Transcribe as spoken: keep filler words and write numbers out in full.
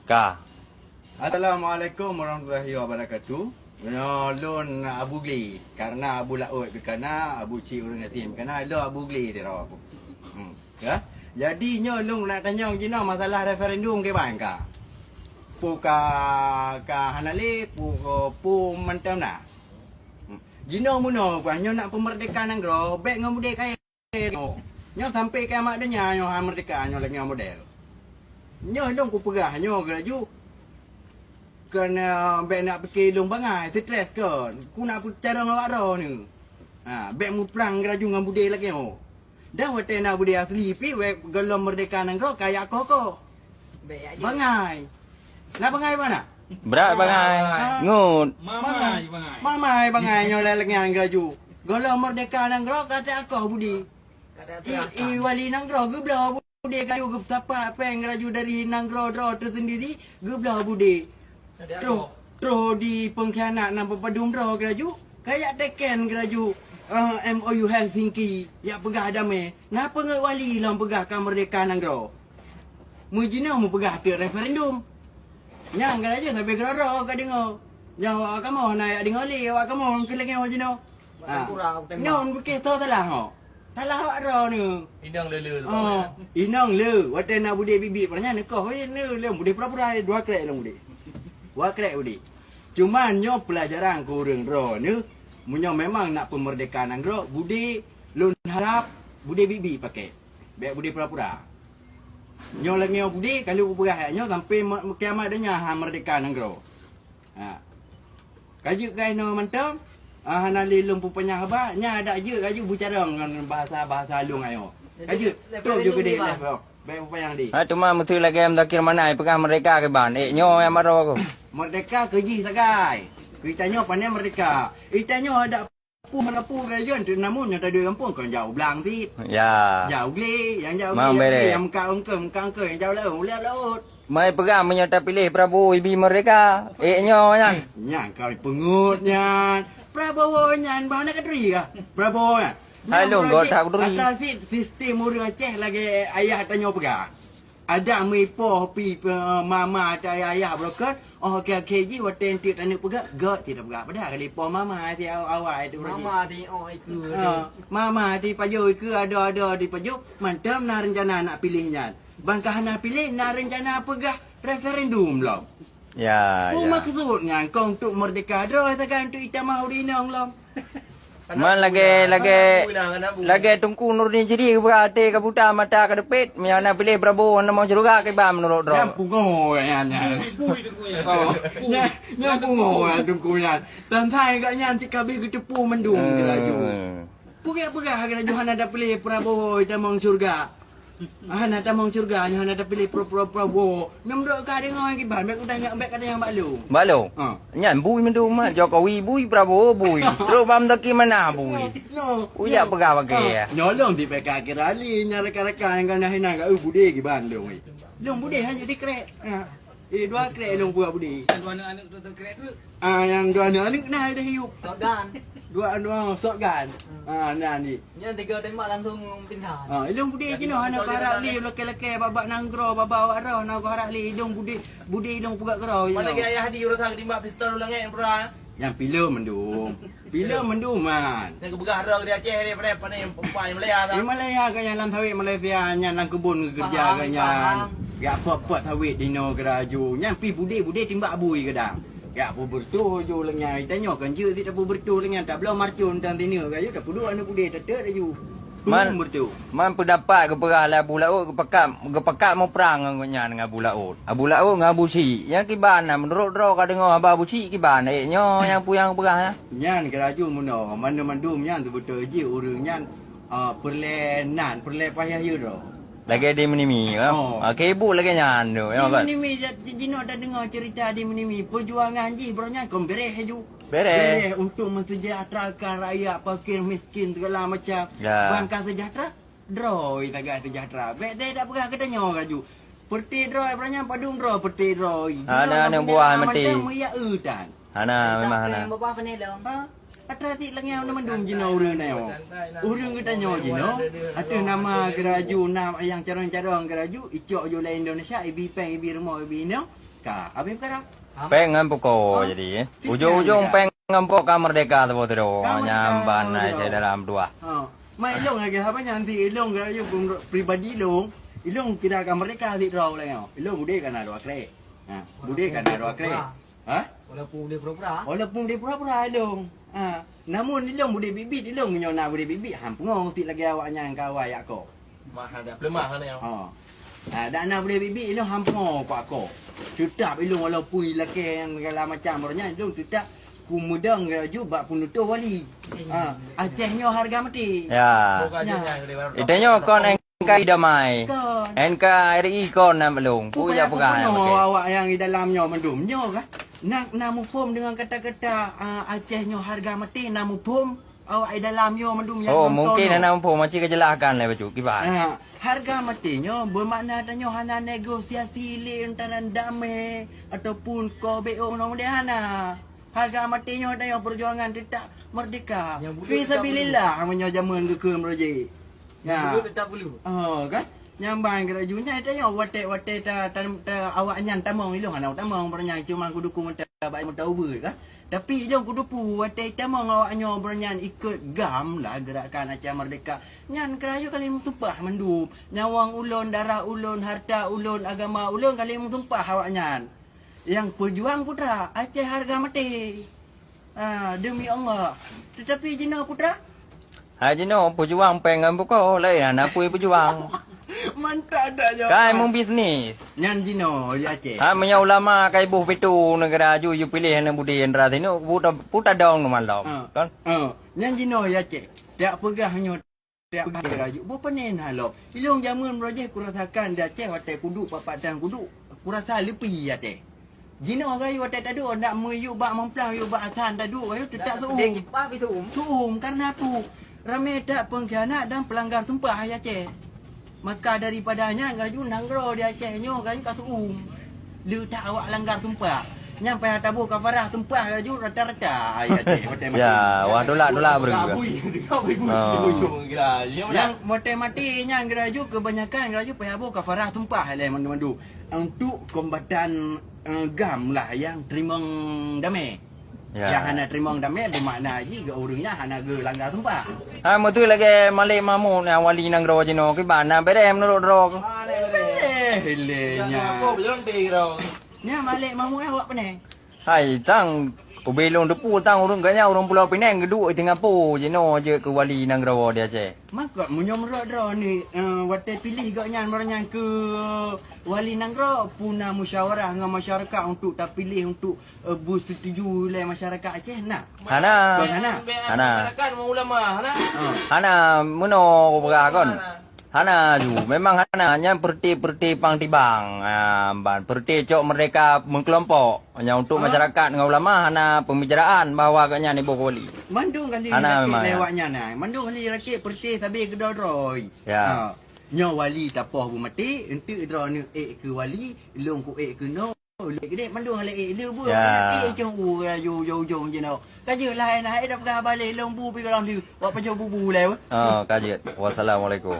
Ka. Assalamualaikum warahmatullahi wabarakatuh. Nyoe lôn Abu Gli, karena Abu Laôt pih kana, Abu Cik ureueng gasien pih kana, lôn Abu Gli sidroe Abu. Hmm, ya. Jadi nyoe lôn nak tanyong jinoe masalah referendum kiban ka. Peue ka, ka hana lé, peue, peue mantong na. Hmm. Jinoe meunoe bah nyoe nak peumeurdeka nanggroe, bèk ngon budé kayèe. Nyoe sampai kiamat donya nyoe ha meurdeka nyoe lagèe nyoe model. Nyoe lôn kupeugah nyoe geuraju. Kon, eh, bèk nak pike lôn bangai, stres kon. Ku nak peucarông awak droeneuh. Ha, bèk muprang geuraju ngon budé lagèe nyoe. Dah watèe na budé asli pih, wèt gohlom meurdeka nanggroe kajak koh-koh. Bangai. Na bangai bana? Brat bangai. Ha. Ngon. Mamai bangai. Mamai bangai nyoe lagèe nyan geuraju. Gohlom meurdeka nanggroe ka teuakoh budé. I, i wali nanggroe geubloe budé geuraju, geusapat pèng geuraju dari nanggroe droe teusendiri, geubloe budé. Troh, troh di pengkhianat nan peupadum droe geuraju, kajak teken geuraju, eh, M O U Helsinki, jak peugah damé. Na peungeut wali lom peugah ka meurdeka nanggroe. Meujinoe meupeugah teuk referendum. Nyang ka laju sabe keudroe-droe ka deungoe. Nyang awak kamoe hana jak deungoe lé, awak kamoe keu lagèe nyoe jinoe. Ha. Nyoe bukeh soe salah nyoe. Salah awak droeneuh. Inong le-le tu. Oh, inong le. Watèe na budé biet-biet pih nyan neukoh, eh, le, le budé pura-pura, dua krek lom budé. Dua krek budé. Cuman nyoe peulajaran keu ureueng droeneuh, meunyoe memang nak peumeurdeka nanggroe, budé lôn harab budé biet-biet pakèk. Bèk budé pura-pura. Nyoe lagèe nyoe budé, ka lheueh kupeugah nyoe sampai me-, kiamat donya ha meurdeka nanggroe. Ha. Ka jeuet keunoe mantong, ah, hana lé lôn peupanyang haba, nyan adak jeuet ka jeuet beucarông ngon bahasa-bahasa lôn ayoe. Ka jeuet, trok ju keudeh lé, bèk peupanyang di. Ha, teuma meuseu lagèe Muzakir Manaf peugah meurdeka kiban. Eh, nyoe nyang maro aku. Meurdeka keu jih sagai. Keu tanyoe pane meurdeka. Eh, tanyoe adak Peue meurapu geurajeuen teuk namun nyang taduek gampông kon jak u blang cit. Ya. Jak u glé, nyang jak u glé, nyang meukat ungkeue, meukat ungkeue, nyang jak u laôt, u laôt. Mai peugah meunyoe tapiléh Prabowo ibi meurdeka. Ék nyoe nyan. Nyan ka peungeut nyan. Prabowo nyan bah na katuri kah? Prabowo nyan. Hai lôn, gota kuturi. Atra cit sistem ureueng Aceh lagèe ayah tanyoe peugah. Adak meuipoh pi pe-, mama atau ayah-ayah beurokon, oh, akhé-akhé jih watèe enteuk taneuk peugah, gèt cit tapeugah. Padahai ka ipoh mama si awai tu beurokon. Mama di oh ikeu. Ha, mama di pajoh ikeu, adoe-adoe di pajoh, mantong na reuncana nak piléh nyan. Ban ka hana piléh, na reuncana peugah referendum lom. Ya, ya. Peue maksud nyan, kong untuk meurdeka droe sagai untuk itamah ureueng inong lom. Man lagèe, lagèe, lagèe Teungku Nurdin Syiek geupeugah até ka buta mata ka deupet, meunyoe hana piléh Prabowo hana mong syeuruga kiban meunurot droe. Nyan pungoh nyan, nyan. Bui, bui Teungku nyan. Oh, nyan, nyan pungoh nyan Teungku nyan. Dan sai gak nyan cit ka abéh geuteupeue mandum geuraju. Peugah-peugah geuraju hana tapiléh Prabowo itamong syeuruga. Hana tamong syeuruga nyoe hana tapiléh Pro-, Pro-, Prabowo. Nyoe meudok ka deungoe kiban, bèk kutanyong, bèk katanyong bak lôn. Bak lôn? Ha. Nyan bui mandum, ha. Jokowi bui, Prabowo bui. Trok bak Muzakir Manaf bui. No. Ujak peugah bagi, ya. Nyoe lôn tipèe ka kira lé, nyan rakan-rakan nyang ka na hinan ka, eh, budé kiban lôn, eh. Lôn budé hana sikrek. Ha. Eh, dua krek lôn peugah budé. Dua aneuk-aneuk tu, tu krek tu. Ah, nyang dua aneuk-aneuk na dah hiup. Shotgun. Dua, dua shotgun. Hmm. Ah, na ni. Nyan tiga tembak langsung pingsan. Ah, ilong budé jinoe hana kuharap lé, lakèe-lakèe babah nanggroe, babah awak roh na kuharap lé, ilong budé, budé ilong peugah keudroe. Mana lagi ayah di urusan ketimbang pistol ulang eh, bro? Nyang pilem mandum. Pilem mandum man. Nyang keubeugaih roh di Aceh ni, pada, pada yang perempuan yang Malaya tu. Di Malaya kan yang lam sawit Malaysia, yang lam kebun kerja kan yang. Paham. Gak pot-pot sawit di no keraju. Nyang pi budé-budé timbak bui kadang. Yak peubeureutoh ju leunyai, tanyoe kan jeuet sit tapeubeureutoh leunyai, tabloe marcon dan tine ka jeuet tapeuduek aneuk udeb teuteuet laju. Man, man peudapat geupeugah lé Abu Laôt geupakat, geupakat muprang ngon gobnyan ngon Abu Laôt. Abu Laôt ngon Abu Syik. Nyang kiban na, meunurot droe ka deungoe haba Abu Syik kiban, ék nyoe nyang peue nyang geupeugah nyan? Nyan geuraju meunoe, mandum-mandum nyan seubeutôi jih ureuëng nyan, ah, peureulée nan, peureulée payah yue droe. Lagée di Meunimi, ya? Oh. Ah, keu ibu lagée nyan tu, ya, kan? Di Meunimi, ji-, jinoe tadeungoe cerita di Meunimi. Peujuangan jih, bro, nyan kon bereh laju. Bereh. Bereh untuk mensejahterakan rakyat fakir miskin segala macam. Ya. Ban ka sejahtera, droe tagak sejahtera. Bèk deh dak peugah geutanyoe laju. Peureute droe, bro, nyan padum droe peureute droe. Hana aneuk buah mati. Macam meuyak eutan. Hana, memang hana. Babah pané lom. Ha? Atra sit lagée nyan mandum jinoe ureuëng nyoe. Ureuëng geutanyoe jinoe, ateueh nama geuraju, nam ayang carông-carông geuraju, icok ju lé Indonesia, ibi péng, ibi rumoh, ibi inong. Ka, habéh peukara. Péng ngon pukoe jadi, eh. Ujong-ujong péng ngon pukoe ka merdeka saboh sidroe. Ka merdeka saboh sidroe. Nyang ban na dalam dua. Ha. Mai ilong lagèe haba nyan ti ilong geura yue pribadi ilong. Ilong kira ka merdeka sidroe lagèe nyoe. Ilong udép ka na dua krek. Ha, udép ka na dua krek. Ha? Walaupun udép pura-pura. Walaupun udép pura-pura ilong. Ha. Namun ilong udép biet-biet ilong nyoe na udép biet-biet han peungoh sit lagèe awaknyan ka awai jak ko. Mah ada peuleumah kan ya. Ha. Ha, dak na budaya bibi ilong han pungo pak ko. Teutap ilong walaupun ilakèe nyang segala macam baroe nyan ilong teutap kumeudong laju bak peunutôh wali. Ha, Aceh nyoe harga mati. Ya. Ita nyoe kon N K R I damai. Kon. N K R I kon nam ilong. Pu ya peugah. Awak nyang di dalam nyoe mandum nyoe kan. Nak na muphom dengan kata-kata ah, Aceh nyoe harga mati na muphom. Awak di dalam nyoe mandum nyang nonton. Oh, mungkin hana muphom, aci ka jelaskan lé bacut kiban. Ha, harga mati nyoe bermakna tanyoe hana negosiasi lé antara damé ataupun koh B O nyoe hana. Harga mati nyoe tanyoe perjuangan tetap merdeka. Fi sabilillah meunyoe jameun geukheun meureuji. Nyang bulu tetap bulu. Oh, kan? Nyang ban geuraju nyan tanyoe watèe-watèe ta, ta, ta, awaknyan tamong ilong hana tamong baroe nyan cuma kudukung mata bak mata ubeut kan. Tapi ilong kuteupeu watèe tamong awaknyoe baroe nyan ikot GAM lah Gerakan Aceh Merdeka. Nyan keurajeuen ka lheueh meutumpah mandum. Nyawöng ulôn, darah ulôn, harta ulôn, agama ulôn ka lheueh meutumpah awaknyan. Nyang peujuang putra Aceh harga maté. Ah, demi Allah. Tetapi jinoe putra? Hai jinoe peujuang péng ngon buko laén hana pui peujuang. Mantap dak jawab. Kai mung bisnis. Nyan jinoe di Aceh. Ha meunyoe ulama kai boh pitu neugara aju yue piléh aneuk budi indra sinoe puta dong malom. Ha. Kan? Ha. Nyan jinoe di Aceh. Dak peugah nyoe Tiap kali rajuk, beupeunén halo. Ilong jameun meurojeh kurasakan di Aceh watèe kuduek papak dang kuduek. Kurasa leupie até. Jinoe gayue watèe taduek nak meuyuek bak mumplang yuek bak asan taduek gayue teutap seuuem. Seuuem karena peue? Ramé that pengkhianat dan pelanggar sumpah di Aceh. Maka daripada nyan gayue nanggroe di Aceh nyoe gayue ka seuuem. Le that awak langgar sumpah. Nyang payah taboh kafarah sumpah laju rata-rata ayat cek watèe mati. Ya, wah tolak tolak bro. Nyang watèe mati nyang geuraju kebanyakan geuraju payah boh kafarah sumpah lé mandu-mandu. Untuk kombatan eh, GAM lah yang teurimong damé. Ya. Yang hana teurimong damé bermakna jih geu ureueng nyan hana geulanggar sumpah. Ha, meutôi lagèe Malik Mahmud nyang wali nanggroe jinoe kiban na bereh meunurot droe. Eh, lé nya. Nya Malik Mahmud awak peuneh. Hai tang ubé lôn teupeu tang ureueng ganya ureueng Pulo Pineng geuduek di Singapura jinoe jeuet keu wali nanggroe di Aceh. Maka meunyoe meurot droe ni eh, watèe piléh gobnyan baroe nyan keu wali nanggroe puna musyawarah ngon masyarakat untuk tapiléh untuk eh, beusetuju lé masyarakat Aceh na? Hana. Kon hana? Hana. Masyarakat ngon ulama hana? Hana meunoe kupeugah kon. Hana ju, memang hana nyan peureuté-peureuté pang tibang. Ha, ban peureuté cok merdeka meukelompok. Nyang untuk masyarakat ngon ulama hana pembicaraan bahwa gobnyan iboh wali. Mandum kali hana rakit memang lewat nyan ai. Mandum kali rakit peureuté sabe keudroe-droe. Ya. Ha. Nyoe wali tapoh beumaté, enteuk droeneuh ék keu wali, lôn ku ék keu noe. Lé gede mandum lé ék lé bu. Ya. Ék cong u ujong-ujong jinoe. Ka jeuet lah ai nah ai dah peugah balek lôn bu pi goh lom lheueh. Wak pajoh bubu lé. Oh, ka jeuet. Wassalamualaikum.